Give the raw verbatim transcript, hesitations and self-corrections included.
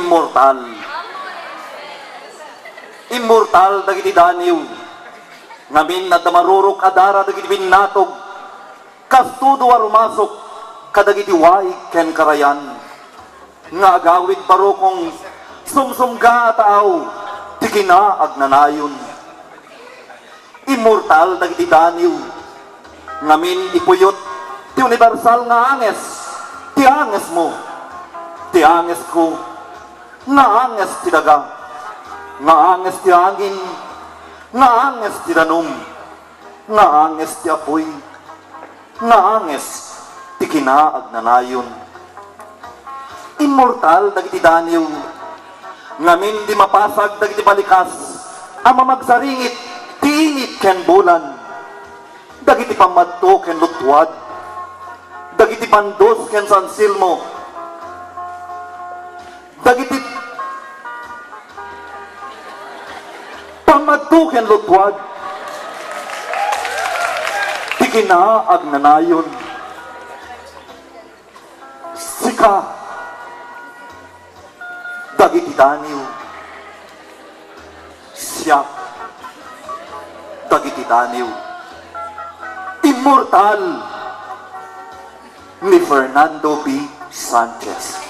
Immortal. Immortal dagiti daniw. Ngamin adda marurok a dara dagiti binnatog. Kastodo a rumasok kadagiti waig ken karayan. Nga agawid barukong sumsumga a taaw ti kinaagnanayon. Immortal dagiti daniw. Ngamin ipuyot ti unibersal nga anges, ti angesmo, ti angesko, nga anges ti daga, nga anges ti angin, nga anges ti danum, nga anges ti apuy, nga anges ti kinaagnanayon. Immortal dagiti daniw, ngamin di mapasag dagiti balikas a mamagsaringit ti init ken bulan, dagiti pammadto ken lutwad, dagiti bandos ken sansilmo, dagiti pammadto ken lutwad ti kinaagnanayon. Sika dagiti daniw, siak dagiti daniw. Immortal ni Fernando B. Sanchez.